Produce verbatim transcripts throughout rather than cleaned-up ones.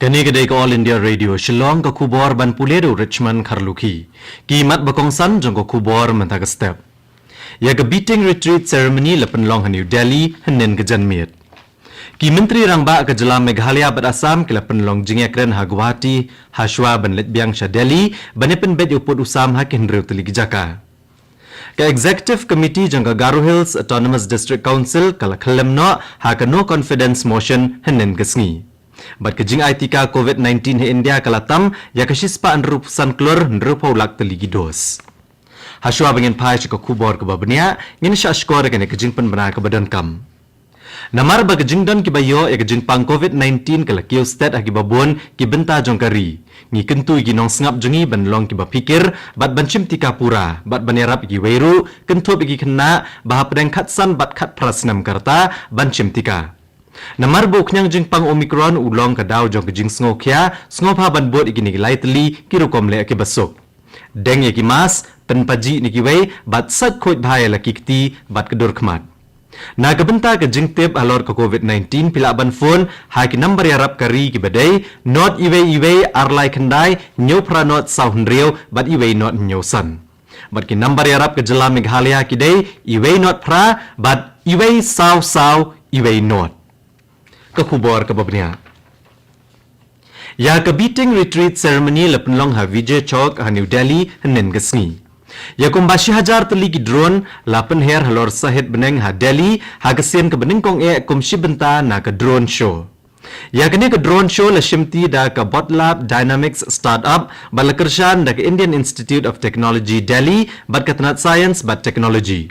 Kane ka dei ka All India Radio Shillong, ka khubor ban pule da u Richmond Kharlukhi. Ki mat ba kongsan jong ka khubor mynta ka step. Ïa ka Beating Retreat Ceremony la pynlong ha New Delhi hynnin ka janmiet. Ki Myntri Rangbah ka jylla Meghalaya bad Assam ki la pynlong jingïakren ha Guwahati hashwa ban leit biang sha Delhi ban ïa pynbeit ïa u pud u sam ha ki hynriew tylli ki jaka. Ka Executive Committee jong ka Garo Hills Autonomous District Council ka la khyllem noh ha ka No Confidence Motion hynnin ka sngi. Bad ka jingaitika covid nineteen ha India ka la tam ïa ka shispah hynriewphew san klur hynriewphew lak tylli ki dos. Hashwa ba ngin phai sha ka khubor kaba bniah, ngin shah shkor ïa kane ka jingpynbna kaba donkam. Namar ba ka jingdon kiba ïoh ïa ka jingpang covid nineteen ka la kiew stet ha kiba bun ki bynta jong ka ri, ngi kyntu ïa ki nongsngap jong ngi ban long kiba phikir bad ban shim tika pura bad ban ïarap ïa kiwei ruh, kynthup ïa ki khynnah ba hapdeng khatsan bad khatphra snem ka rta ban shim tika. Namar ba u khñiang jingpang Omicron u long ka daw jong ka jingsngewkhia, sngewbha ban bud ïa kine ki lai tylli ki rukom leh kiba suk. Deng ïa ki mask, pynpajih na kiwei bad sait khuid bha ïa la ki kti bad ka dur khmat. Na ka bynta ka jingtip halor ka covid nineteen phi lah ban phone ha ki nambar ïarap ka ri kiba dei, not iwei iwei ar lai khyndai hynñiew phra not saw hynriew bad iwei not hynñiew san. Bad ki nambar ïarap ka jylla Meghalaya ki dei, iwei not phra bad iwei saw saw iwei not. Ka khubor kaba bniah. Ïa ka Beating Retreat Ceremony la pynlong ha Vijay Chowk ha New Delhi hynnin ka sngi. Ïa kumba shi hajar tylli ki drone la pynher halor sahit bneng ha Delhi ha ka sien kaba nyngkong eh kum shi bynta na ka drone show. Ïa kane ka drone show la shimti da ka Botlab Dynamics Startup bad la kyrshan da ka Indian Institute of Technology Delhi bad ka tnat Science bad Technology.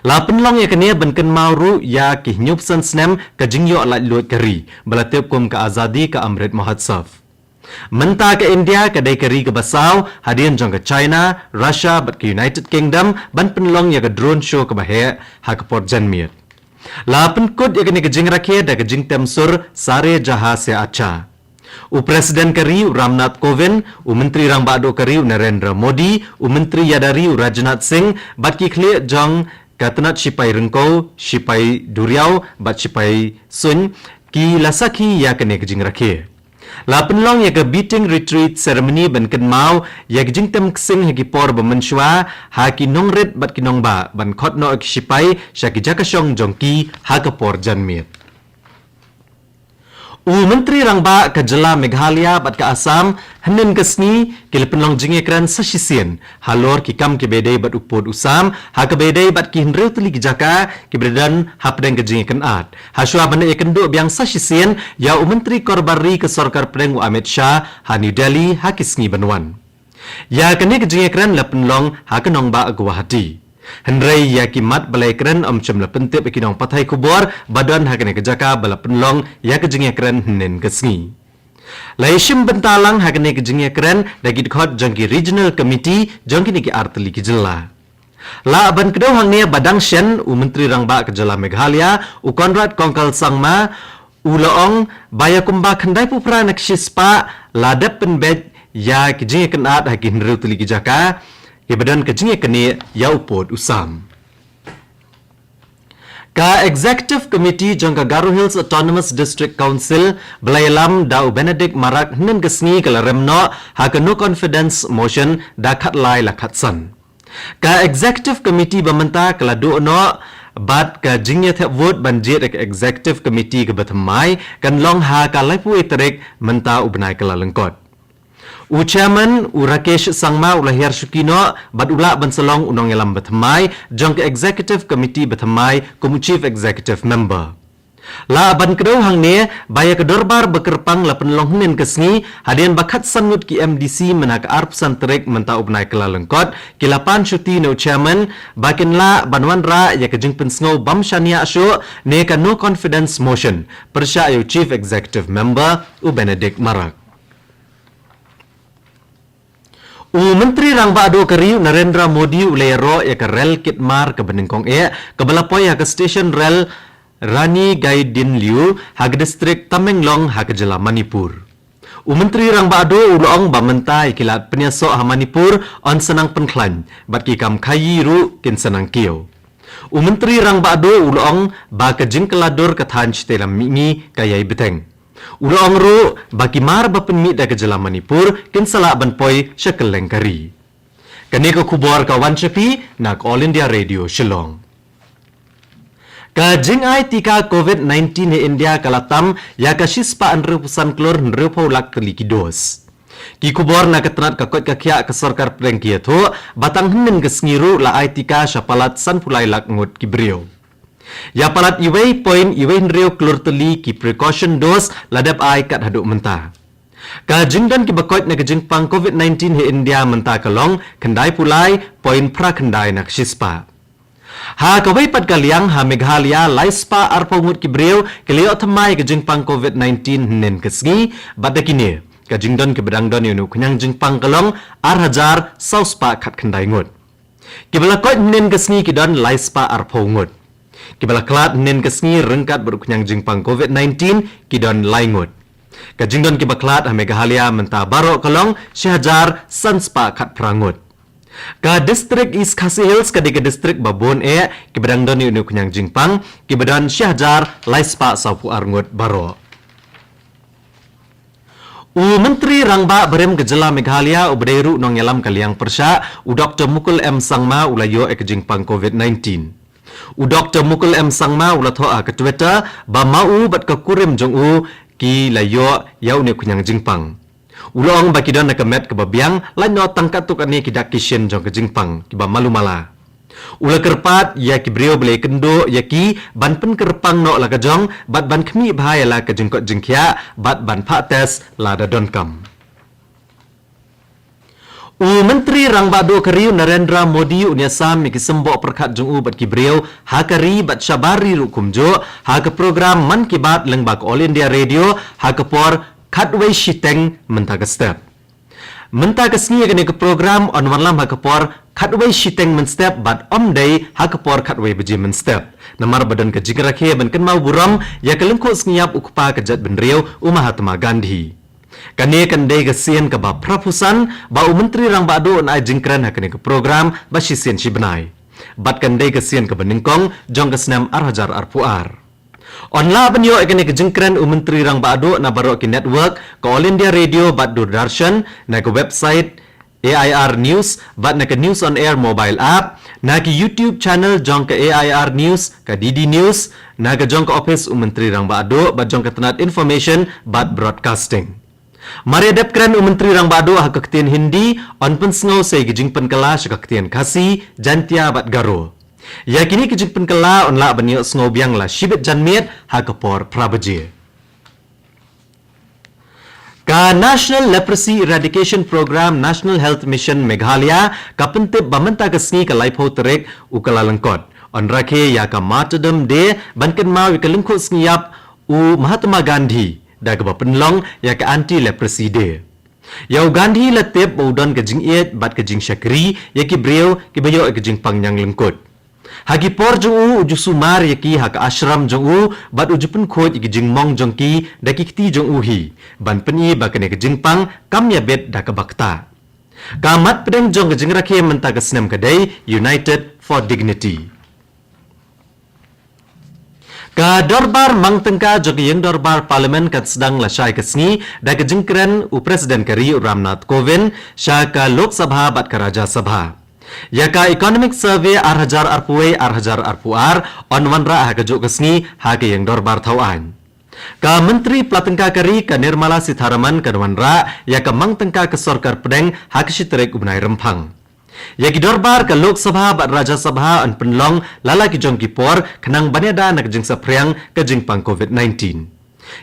La pynlong ïa kane ban kynmaw ruh ïa ki hynñiewphew san snem ka jingïoh laitluid ka ri ba la tip kum ka Azadi ka Amrit Mahotsav. Mynta ka India ka dei ka ri kaba saw hadien jong ka China, Russia bad ka United Kingdom ban pynlong ïa ka drone show kaba heh ha ka por janmiet. La pynkut ïa kane ka jingrakhe da ka jingtem sur Sare Jahan Se Acha. U President ka ri u Ramnath Kovind, u Myntri Rangbah Duh ka ri u Narendra Modi, u Myntri ïada ri u Rajnath Singh bad ki khlieh jong ka tnat shipai ryngkew, shipai duriaw bad shipai suiñ ki la sakhi ïa kane ka jingrakhe. La pynlong ïa ka Beating Retreat Ceremony ban kynmaw ïa ka jingtem ksing ha ki por ba mynshuwa ha ki nongrit bad ki nongbah ban khot noh ki shipai sha ki jaka shong jong ki ha ka por janmiet. U Myntri Rangbah ka jylla Meghalaya bad ka Assam hynnin ka sngi ki la pynlong jingïakren sa shisien halor ki kam kiba dei bad u pud u sam ha kaba dei bad ki hynriew tylli ki jaka kiba don hapdeng ka jingïakynad. Hashwa ban ïakynduh biang sa shisien ïa u Myntri Korbar Ri ka Sorkar Pdeng u Amit Shah ha New Delhi ha ki sngi ban wan. Ïa kane ka jingïakren la pynlong ha ka nongbah Guwahati. Hynrei ïa ki mat ba la ïakren ym shym la pyntip ïa ki nongpathai khubor ba don ha kane ka jaka ba la pynlong ïa ka jingïakren hynnin ka sngi. La ïashim bynta lang ha kane ka jingïakren da ki dkhot jong ki Regional Committee jong kine ki artylli ki jylla. Lah ban kdew hangne ba dang shen u Myntri Rangbah ka jylla Meghalaya u Conrad Kongkal Sangma u la ong ba ïa kumba khyndaiphew phra na ka shispah la dep pynbeit ïa ki jingïakynad ha ki hynriew tylli ki jaka kiba don ka jingïaknieh ïa u pud u sam. Ka Executive Committee jong ka Garo Hills Autonomous District Council ba la ïalam da u Benedict Marak hynnin ka sngi ka la rem noh ha ka No Confidence Motion da khatlai la khatsan. Ka Executive Committee ba mynta ka la duh noh bad ka jingïathep vote ban jied ïa ka Executive Committee kaba thymmai kan long ha ka laiphew wei tarik mynta u bnai Kyllalyngkot. U Chairman u Rakesh Sangma u la hiar shuki noh bad u lah ban sa long u nongïalam ba thymmai jong ka Executive Committee ba thymmai kum u Chief Executive Member. Lah ban kdew hangne ba ïa ka dorbar ba kyrpang la pynlong hynnin ka sngi hadien ba khatsan ngut ki M D C mynha ka arphew san tarik mynta u bnai Kyllalyngkot ki la pan shuti na u Chairman ba kin lah ban wanrah ïa ka jingpynsngew bym shaniah shuh ne ka No Confidence Motion pyrshah ïa u Chief Executive Member u Benedict Marak. U Myntri Rangbah Duh ka ri u Narendra Modi u la ïaroh ïa ka rel kit mar kaba nyngkong eh kaba la poi ha ka station rel Rani Gaidinliu ha ka distrik Tamenglong ha ka jylla Manipur. U Myntri Rangbah Duh u la ong ba mynta ïa ki lad pynïasoh ha Manipur yn sa nang pynkhlaiñ bad ki kam khaïi ruh kin sa nang kiew. U Myntri Rangbah Duh u la ong ba ka jingkylla dur ka thaiñ shatei lam mihngi ka ïai bteng. U la ong ruh ba ki mar ba pynmih da ka jylla Manipur kin sa lah ban poi sha kylleng ka ri. Kane ka khubor ka wan sha phi na ka All India Radio Shillong. Ka jingai tika covid nineteen ha India ka la tam ïa ka shispah hynriewphew san klur hynriewphew lak tylli ki dos. Ki khubor na ka tnat ka koit ka khiah ka sorkar pdeng ki ïathuh ba tang hynnin ka sngi ruh la ai tika sha palat sanphew lai lak ngut ki briew. Ïa palat iwei point iwei hynriew klur tylli ki precaution dose la dep ai kat haduh mynta. Ka jingdon kiba koit na ka jingpang covid nineteen ha India mynta ka long khyndaiphew lai point phra khyndai na ka shispah. Ha kawei pat ka liang, ha Meghalaya laispah arphew ngut ki briew ki la ïoh thymmai ka jingpang covid nineteen hynnin ka sngi, bad da kine ka jingdon kiba dang don ïa une u khñiang jingpang ka long ar hajar saw spah khatkhyndai ngut. Kiba la koit hynnin ka sngi ki don laispah arphew ngut. Kiba la khlad hynnin ka sngi ryngkat bad u khñiang jingpang covid nineteen ki don lai ngut. Ka jingdon kiba khlad ha Meghalaya mynta baroh ka long shi hajar san spah khatphra ngut. Ka district East Khasi Hills ka dei ka district ba bun eh kiba dang don ïa une u khñiang jingpang, kiba don shi hajar laispah sawphew ar ngut baroh. U Myntri Rangbah barim ka jylla Meghalaya uba dei ruh nongïalam ka liang pyrshah, u Doktor Mukul M Sangma u la ïoh ïa ka jingpang covid nineteen. U Doktor Mukul M Sangma u la thoh ha ka Twitter ba ma u bad ka kurim jong u ki la ïoh ïa une u khñiang jingpang. U la ong ba ki don ha ka met kaba biang, lait noh tang katto katne ki dak ki shin jong ka jingpang kiba malu mala. U la kyrpad ïa ki briew ba la ïakynduh ïa ki ban pynkyrpang noh la ka jong bad ban khmih bha ïa la ka jingkoit jingkhiah bad ban phah test lada donkam. U Myntri Rangbah Duh ka ri u Narendra Modi un ïasam ïa ki symboh pyrkhat jong u bad ki briew ha ka ri bad shabar ri ruh kumjuh ha ka program Mann Ki Baat lyngba ka All India Radio ha ka por khatwei shiteng mynta ka step. Mynta ka sngi ïa kane ka program yn wanlam ha ka por khatwei shiteng mynstep bad ym dei ha ka por khatwei baje mynstep. Namar ba don ka jingrakhe ban kynmaw burom ïa ka lyngkhuh sngi ïap u kpa ka jaitbynriew u Mahatma Gandhi. Kane kan dei ka sien kaba phraphew san ba u Myntri Rangbah Duh un ai jingkren ha kane ka program ba shisien shibnai. Bad kan dei ka sien kaba nyngkong jong ka snem ar hajar arphew ar. Yn lah ban ïoh ïa kane ka jingkren u Myntri Rangbah Duh na baroh ki network, ka All India Radio bad Doordarshan, na ka website A I R News, bad na ka News on Air mobile app, na ki YouTube channel jong ka A I R News, ka D D News, na ka jong ka office u Myntri Rangbah Duh bad jong ka tnat Information bad Broadcasting. Mar ïa dep kren u Myntri Rangbah Duh ha ka ktien Hindi, yn pynsngew sa ïa ki jingpynkylla sha ka ktien Khasi, Jaintia bad Garo. Ïa kine ki jingpynkylla yn lah ban ïohsngew biang la shibit janmiet ha ka por phra baje. Ka National Leprosy Eradication Program, National Health Mission Meghalaya ka pyntip ba mynta ka sngi ka laiphew tarik u Kyllalyngkot yn rakhe ïa ka Martyrdom Day ban kynmaw ïa ka lyngkhuh sngi ïap u Mahatma Gandhi da kaba pynlong ïa ka Anti Leprosy Day. Ïa u Gandhi la tip ba u don ka jingïeit bad ka jingshakri ïa ki briew kiba ïoh ïa ka jingpang ñianglyngkut. Ha ki por jong u, u ju sumar ïa ki ha ka ashram jong u bad u ju pynkhuid ïa ki jingmong jong ki da ki kti jong u hi ban pyni ba kane ka jingpang kam ïabit da kaba ktah. Ka mat pdeng jong ka jingrakhe mynta ka snem ka dei United for Dignity. Ka dorbar mang tyngka jong ka ïing dorbar Parliament kan sdang lashai ka sngi da ka jingkren u President ka ri u Ramnath Kovind sha ka Lok Sabha bad ka Rajya Sabha. Ïa ka Economic Survey ar hajar arphew wei ar hajar arphew ar yn wanrah ha kajuh ka sngi ha ka ïing dorbar thaw aiñ. Ka Myntri Pla Tyngka ka ri ka Nirmala Sitharaman kan wanrah ïa ka mang tyngka ka sorkar pdeng ha ka shi tarik u bnai Rymphang. Ïa ki dorbar ka Lok Sabha bad Rajya Sabha yn pynlong la la ki jong ki por khnang ban ïada na ka jingsaphriang ka jingpang covid nineteen.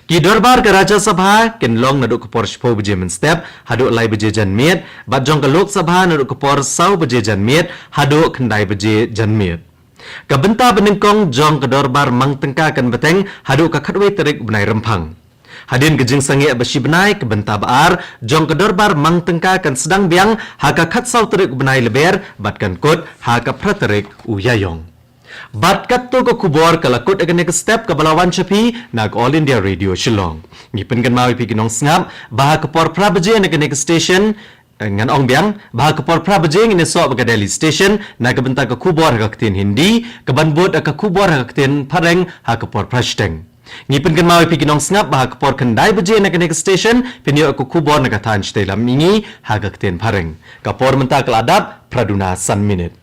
Ki dorbar ka Rajya Sabha kin long naduh ka por shiphew baje mynstep haduh lai baje janmiet, bad jong ka Lok Sabha naduh ka por saw baje janmiet haduh khyndai baje janmiet. Ka bynta ba nyngkong jong ka dorbar mang tyngka kan bteng haduh ka khatwei tarik u bnai Rymphang. Hadien ka jingsangeh ba shi bnai, ka bynta ba ar jong ka dorbar mang tyngka kan sdang biang ha ka khatsaw tarik u bnai Lber bad kan kut ha ka phra tarik u Ïaïong. Bad katto ka khubor ka la kut ha kane ka step kaba la wan sha phi na ka All India Radio Shillong. Ngi pynkynmaw ïa phi ki nongsngap ba ha ka por phra baje na kane ka station, eh, ngan ong biang, ba ha ka por phra baje ngin ïasoh bad ka Delhi station na ka bynta ka khubor ha ka ktien Hindi, kaban bud ha ka khubor ha ka ktien Phareng ha ka por phra shiteng. Ngi pynkynmaw ïa phi ki nongsngap ba ha ka por khyndai baje na kane ka station phin ïoh ka khubor na ka thaiñ shatei lam mihngi ha ka ktien Phareng. Ka por mynta ka la dap phra duna san minit.